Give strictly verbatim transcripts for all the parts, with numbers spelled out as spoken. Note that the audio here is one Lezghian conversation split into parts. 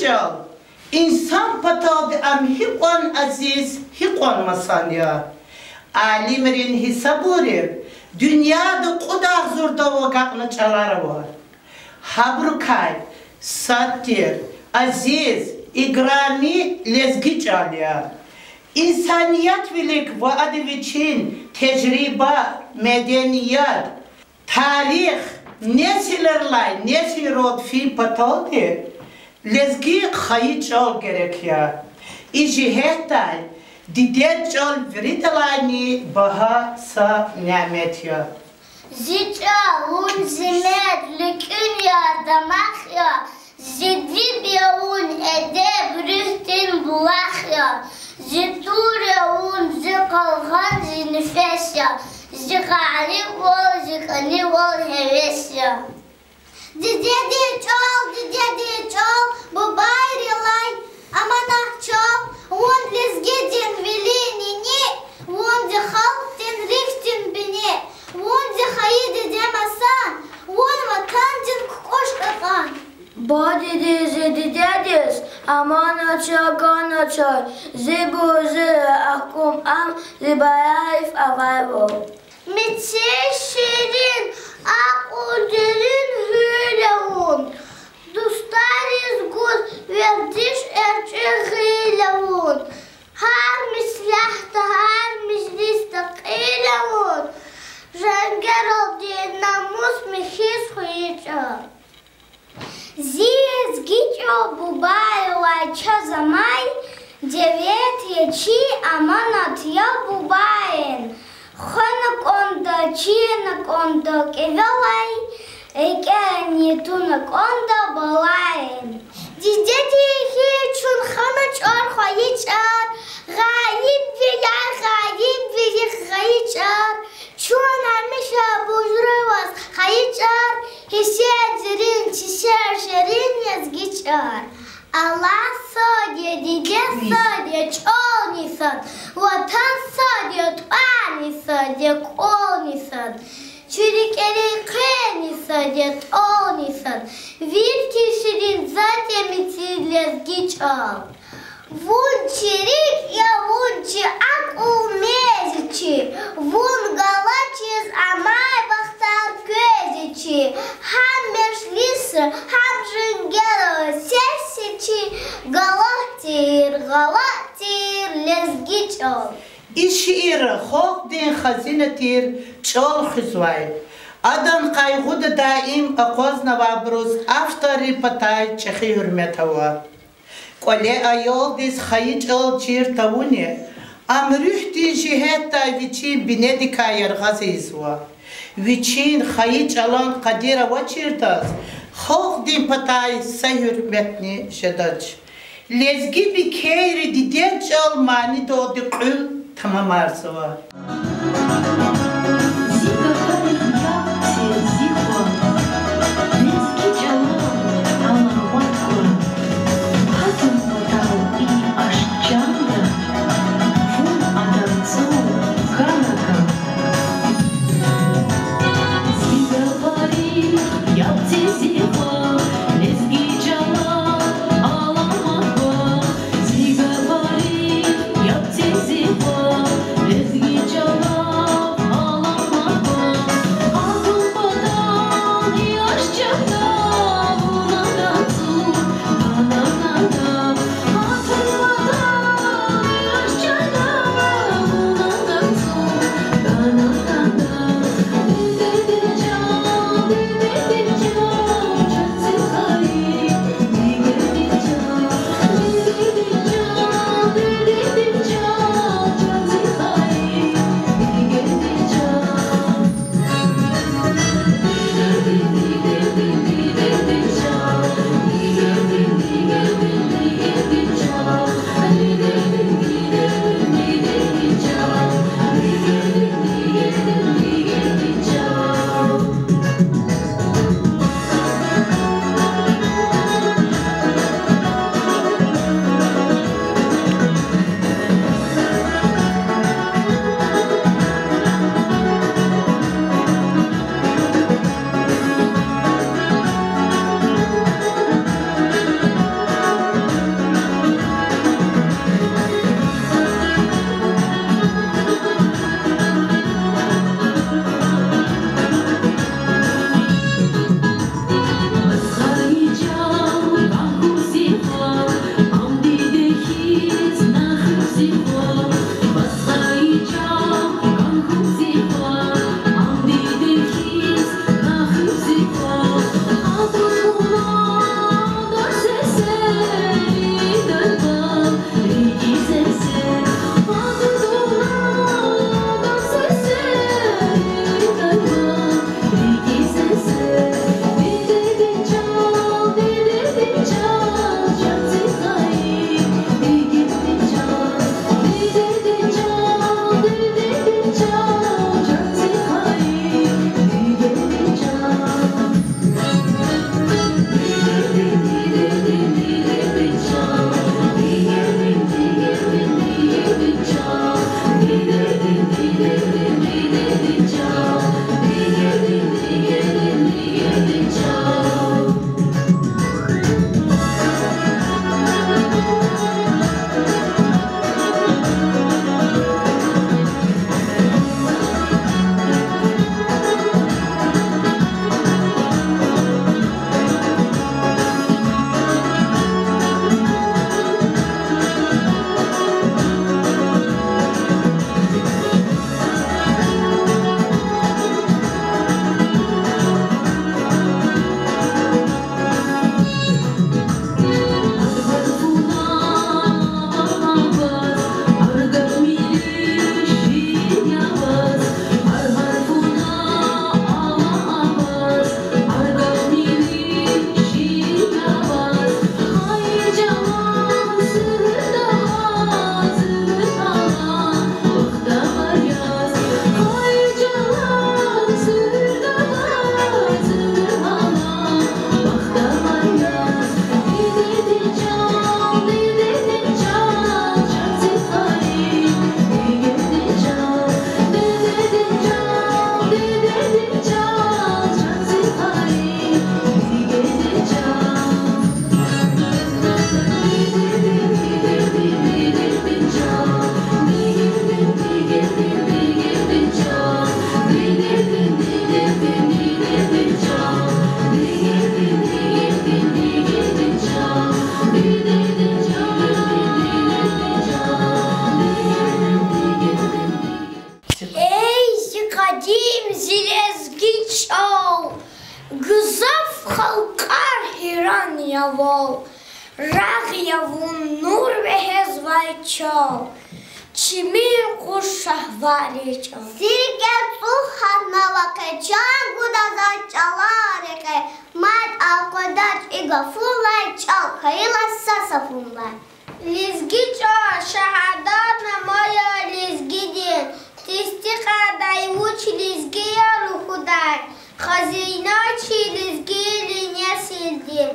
чӀал, инсан паталди ам гьикьван азиз, гьикьван масан я. Алимрин гьисабрив, дуьньяда кьуд агъзурдав агакьна чӀалар ава. Гьабурукай сад тир азиз, играми лезги чӀал я. Инсаният вилик ва ада вичин тежриба, меденият, тарих несилрилай несилралди фин паталди лезги хайи чӀал герек я. И жигьетдай дидед чӀал виридалайни багьа са нямет я. Зи чӀал вун зи мез, луькӀуьн яр, дамах я, зи диб я вун, эдеб, руьгьдин булах я, зи тур я вун, зи къалгъан, зи нефес я, зи къаривал, зи кӀанивал, гьевес я. Дидедин чӀал, дидедин чӀал, бубайрилай аманат чӀал, вун лезгидин вилин нини, вун зи халкьдин рикӀин бини, вун зи хайи диде масан, вун ватандин кукӀуш кьакьан. Бадеди зи дидедиз аманат я, ганачай, зи бузи агькум ам, зи баярив авайвал. Мецел ширин, акьул дерин гьуьл я вун, дустариз гуз вердиш, эрчӀи гъил я вун, гьар меслятда, гьар межлисда кьил я вун, женгералди намус, михьиз хвейи чӀал. Зи лезги чӀал бубайрилай чаз амай девлет я чи, аманат я бубайрин. Хвена кӀанда, чирна кӀанда кӀевелай, рикӀерни туна кӀанда балайрин. Дидедин хьиз чун хьана чӀар, хайи чӀар, гъайибвиляй гъайибвилихъ гъайи чӀар, чун гьамиша бужраваз хайи чӀар, гьиссер дерин, сесер ширин лезги чӀар. Аллагь сад я, диде сад я, чӀални сад, ватан сад я, тӀварни сад я, кӀвални сад, чи рикӀерин хъвени сад я, тӀални сад, вири ширин затӀ я мецел лезги чӀал. Вун чи рикӀ я, вун чи акьул мез я чи, вун галачиз амай вахтар квез я чи, гьам межлисра, гьам женгералай сес я чи, галат тир, гъалат тир лезги чӀал. И шиирра халкьдин хазина тир чӀал хуьзвай, адан къайгъуда даим акъвазнавайбуруз авторрин патай чӀехи гьуьрмет ава. КӀвале аялдиз хайи чӀал чир тавуни, ам руьгьдин жигьетдай вичин бинедикай яргъаз ийизва. Вичин хайи чӀалан къадир авачирдаз халкьдин патай са гьуьрметни жедач. Лезги бикейри дидед чӀал манидалди кьуьл тамамарзава. Зи гафарихъ яб це, зи хва, лезги чӀалан аламат хва. Гьатун патал и ашкъ чанда, вун адан цӀуд кана кан. Зи гафарихъ яб це, зи хва, лезги чӀалан аламат хва. Зи гафарихъ яб це, зи хва, лезги чӀалан чал, чими къуш шагьвар я чӀал. Сиркье цӀук гьатнава къе, чан гуда заз чӀалан рекье, мад акъвадач и гафунилай, чӀал хьайила са сафунилай. Лезги чӀал шагьадатнама я лезгидин, тестикьардай вуч лезги я лугьудай, хазина чи лезги несилдин.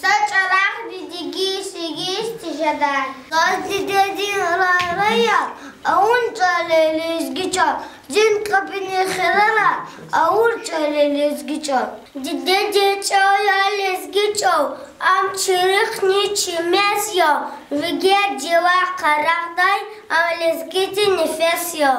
Са чӀалахъни дегиш-дегиш тежедай. Заз дидедин рай-рай я авун чӀал я лезги чӀал, дин капӀини хирарай авур чӀал я лезги чӀал. Дидедин чӀал я лезги чӀал, ам чи рикӀни чи мез я, вигер дила къарагъдай, ам лезгидин нефес я.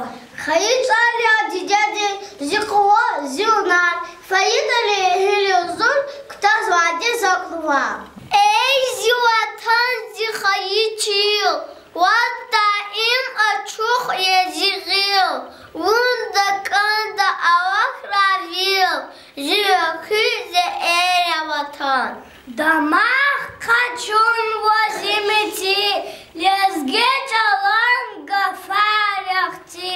Хайи чӀал я дидедин, зи къуват, зи гьунар, фейитӀани гьеле зун, кутазвайди я за кӀувар. Эй зи ватан, зи хайи чил, ваз даим ачух я зи гъил, вун такӀанда авахьрай вил, зи хуьр, зи эр я ватан. Дамах къачунва зи меци, лезги чӀалан гафар яхци,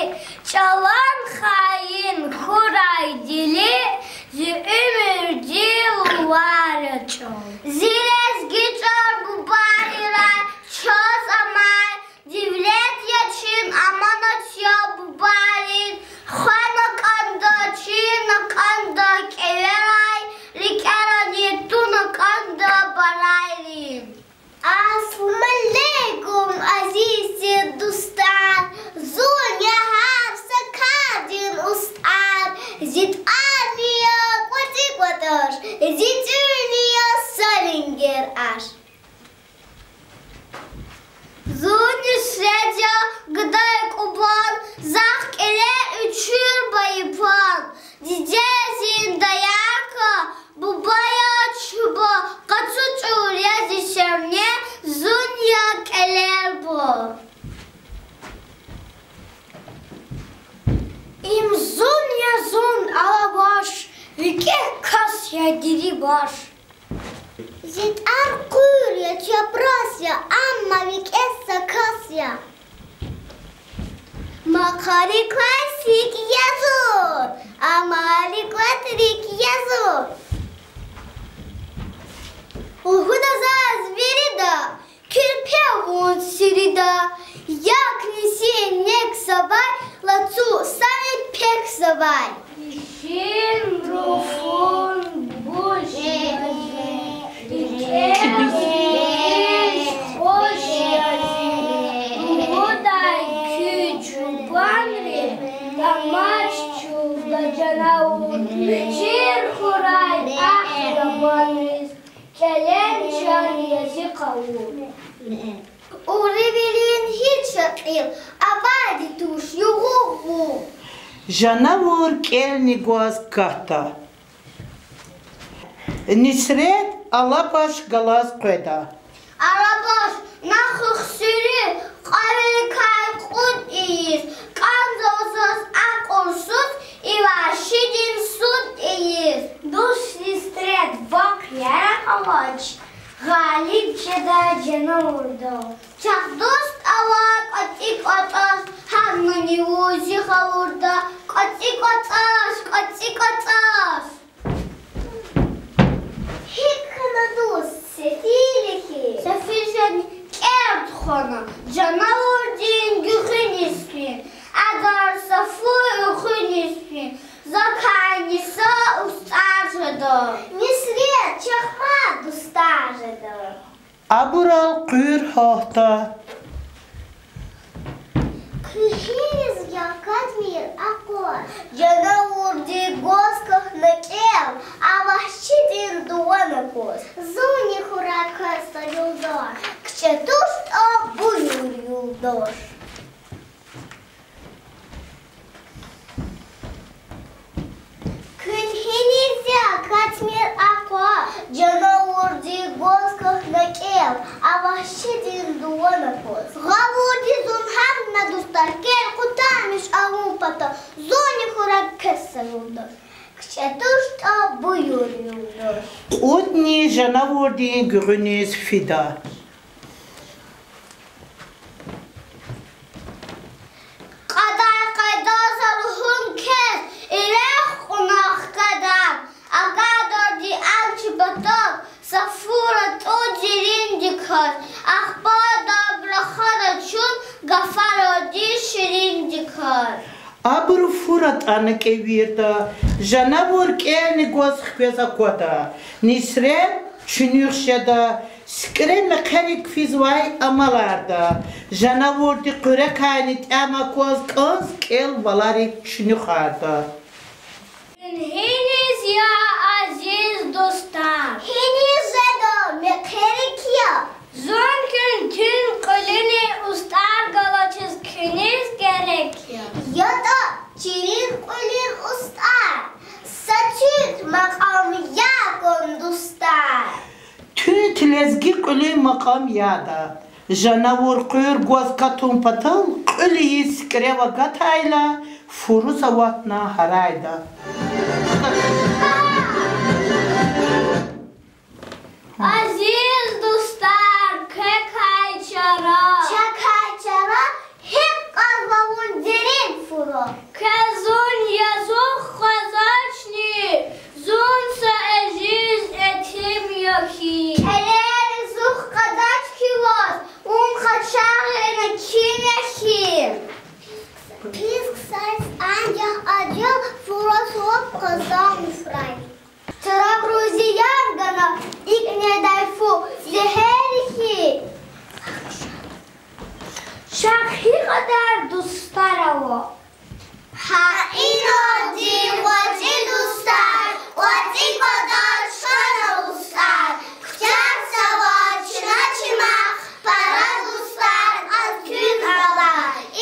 чӀалан хаин хьурай дили, зи уьмуьрдин лувар я чӀал. Зи лезги чӀал бубайрилай чаз амай девлет я, чи аманат я бубайрин, хвена кӀанда, чна кӀанда кӀевелай, рикӀерани туна кӀанда барайрин. Ассаламу алейкум, азиз тир дустар, зун я гьар са кардин устӀар, зи тӀварни я кӀватӀи-кӀватӀаш, зи тӀуьнни я са ленгер аш. Зун Нисрет я, гадай кьубан, захъ кӀелер учур байбан. Дидедин доярка, бубаяр чубан, къацу чӀур я зи сивне, зун я кӀелер буба. Им зун я, зун, Алабаш, викӀегь кас я Дерибаш. Зи тӀвар къуьр я, чапрас я, амма викӀегь са кас я. Макъарикай сикӀ я зун, амма рикӀвед рикӀ я зун. Лугьуда заз вирида, кирпе вун сирида, як нисин нек завай, лацу сами пек завай. Вичин руфун буш я зи, рикӀел вичин хуш я зи, лугьудай куь чубанри, тамаш чугвада жанавур, чир хьурай агь ябанриз, кӀелен чан я зи къавур. Уривилин гьич я кьил, авайди туш югъугъ-гъугъ. Жанавур кӀелни гваз катда. Нисрет Алабаш галаз къведа. Алабаш, нахъ хсуьруь, кьве виликай кьуд ийиз, кӀанзава заз акьул-суд, и вагьшидин суд ийиз. Дуст Нисрет, вахъ яракь авач, гъалиб жеда жанавурдал. Чахъ дуст ава кӀватӀи-кӀватӀаз, гьанани вун зи гъавурда, кӀватӀи-кӀватӀаз, кӀватӀи-кӀватӀаз. ГьикӀ хьана дуст, сефил я хьи. Сефил жедани, кӀел тухвана, жанавурдин гуьгъуьниз фин, адар са фу уьгъуьниз фин, закай Ниса устӀар жеда. Нисрет, чахъ мад дустар жеда. Абурал къуьр гьалтда. Куьн гьиниз я, катмир акъваз. Жанавурди гваз квахьна кӀел, а вагьшидин дуван акваз. Зунни хьурай квез са юлдаш, кичӀе туштӀа буюр, юлдаш. Куьн гьиниз я, катмир акъваз. Жанавурди гваз квахьна кӀел, а вагьшидин дуван акваз. Гъавурди зун гьатна дустар, кӀел къутармиш авун патал, зунни хьурай квез са юлдаш, кичӀе туштӀа буюр, юлдаш. Кьудни жанавурдин гуьгъуьниз фида. Гафаралди шириндикай. Абуру фур атӀана кӀевирда, жанавур кӀелни гваз хквез аквада. Нисрен чуьнуьх жеда, сикӀре мехъерик физвай амаларда. Жанавурди къуьрекайни тӀям акваз кӀанз кӀел валарик чуьнуьхарда. Куьн гьиниз я, азиз дустар? Гьиниз жеда, мехъерик я? Зун куьн тун кьуьлуьни устӀар галачиз куьниз герек я? ЯтӀа чилин кьуьлуьн устӀар, са чуьт макьам я кван, дустар. Тун лезги кьуьлуьн макьам яда. Жанавур къуьр гваз катун патал кьуьл ийиз сикӀрев агатайла, фуруз аватна гьарайда. Азиз дустар, квекай чара, чакай чара, гьикӀ кьазва вун дерин фуру? Квез зун язух къвезвачни, зун са эжиз етим я хьи. КӀелер язух кьадач хьи ваз, вун къачагъ яни ким я хьи? Пис ксариз анжах адал фуру суваб къазанмишрай. Чарабру зиян гана, икӀ недай фу зегьер я хьи. Чахъ гьикьван дустар ава? Гьа инал зи кӀвачӀи дустар, кӀвачӀи кӀватӀал чкана устӀар. Куьтягьзава чна чимахъ, пара дустар, аз куьн ала.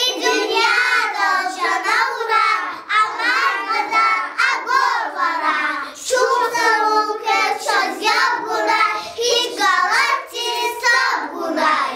И дуьньядал жанавурар амарда, агъур варар. Чухсагъул квез чаз яб гунай, гьич галатдиз таб гунай.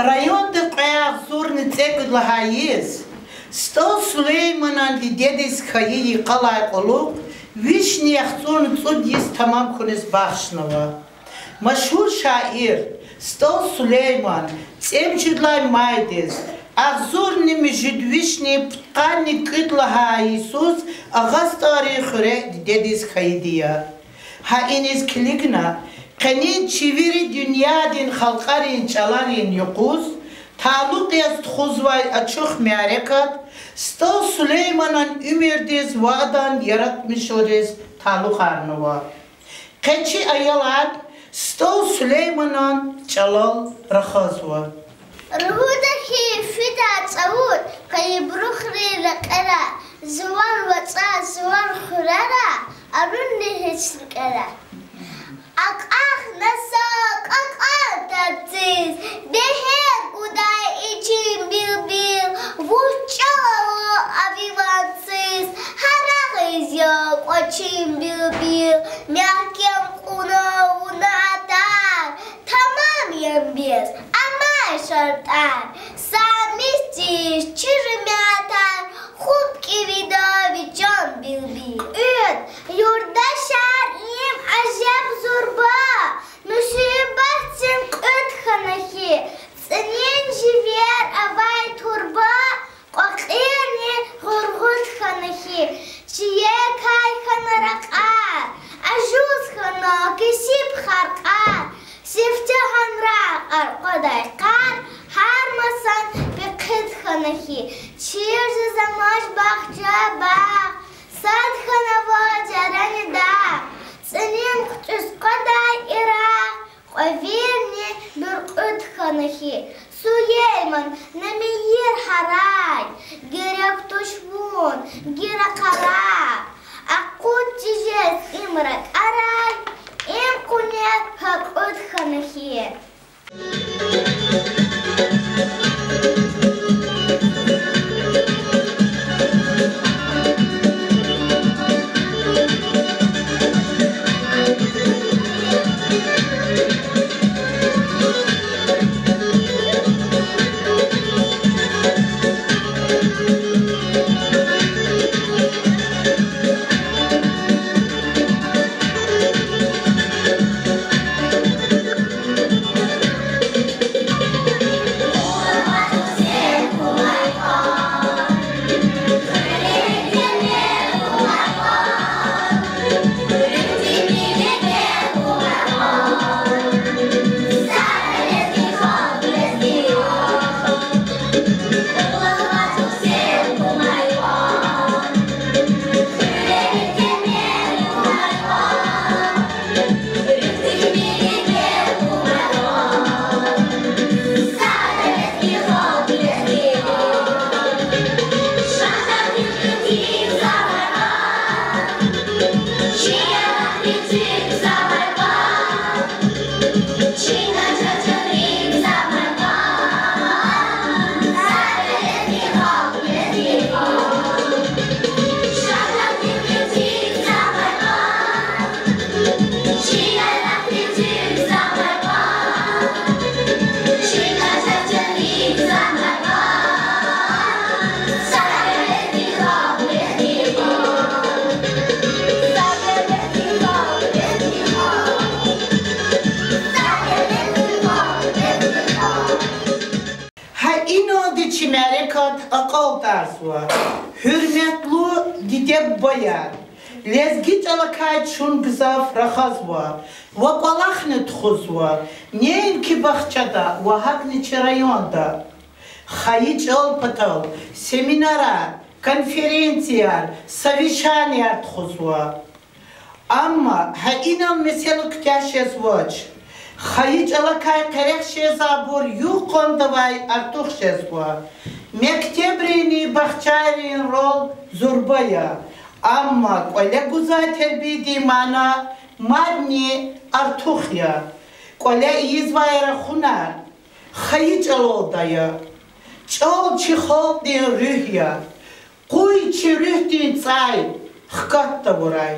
Районда кьве агъзурни цӀекӀуьд лагьай йис СтӀал Сулейманан дидедиз хьайи йикъалай кьулухъ вишни яхцӀурни цӀуд йис тамам хьуниз бахшнава. Машгьур шаир СтӀал Сулейман цӀемуьжуьд лагьай майдиз, агъзурни муьжуьд вишни пудкъанни кӀуьд лагьай йисуз Агъа СтӀаррин хуьре дидедиз хьайиди я. Гьа иниз килигна, Къенин чи вири дуьньядин халкьарин чӀаларин юкъуз талукь яз тухузвай ачух мярекат СтӀал Сулейманан уьмуьрдиз ва адан яратмишунриз талукьарнава. Къе чи аялар СтӀал Сулейманан чӀалал рахазва. Ругуда хьи фидай цӀавур къайибрухрин рекьера, жуван вацӀар, жуван хуьрера, арунни гьич рикӀера. Акьахна са кьакьан тарциз, бегьер гудай ичин билбил, вуч чӀал ава ви ванциз, гьарагъиз я кӀвачин билбил, мягькем кьуна вуна тар, тамам я бес амай шартӀар, са мисдиз чирмятар, хупӀ кӀевида ви чан билбил. Кьуьд, юлдашар, им ажеб зурба, мусибатдин кьуьд хьана хьи, цӀинин живер авай турба, кьве кьилни гъургъуд хьана хьи, чиекай хьана ракьар, ажуз хьана кесиб халкьар, сифте гьанра къаркъвадай къар, гьар масан пехъид хьана хьи, чир жез амач бахча-багъ, сад хьанва чарани дагъ, цӀинин хъуьтӀуьз къвадай ирагъ, кьве вилни буьркьуьд хьана хьи, Сулейман, на мийир гьарай, герек туш вун, гила къарагъ, акъудиз жез им ракьарай, им къуне гьакьуд хьана хьи. Гьа иналди чи мярекат акьалтӀарзава. Гьуьрметлу диде-бубаяр, лезги чӀалакай чун гзаф рахазва ва кӀвалахни тухузва, неинки бахчада ва гьакӀни чи районда. Хайи чӀал патал семинарар, конференцияр, совещанияр тухузва. Амма гьа инал месэла куьтягь жезвач. Хайи чӀалакай къерех жезвайбур юкъандавай артух жезва. Мектебрини бахчайрин рол зурба я, амма кӀвале гузвай тербиядин мана мадни артух я. КӀвале ийизвай рахунар хайи чӀалалда я. ЧӀал чи халкьдин руьгь я. Къуй чи руьгьдин цӀай хкат тавурай.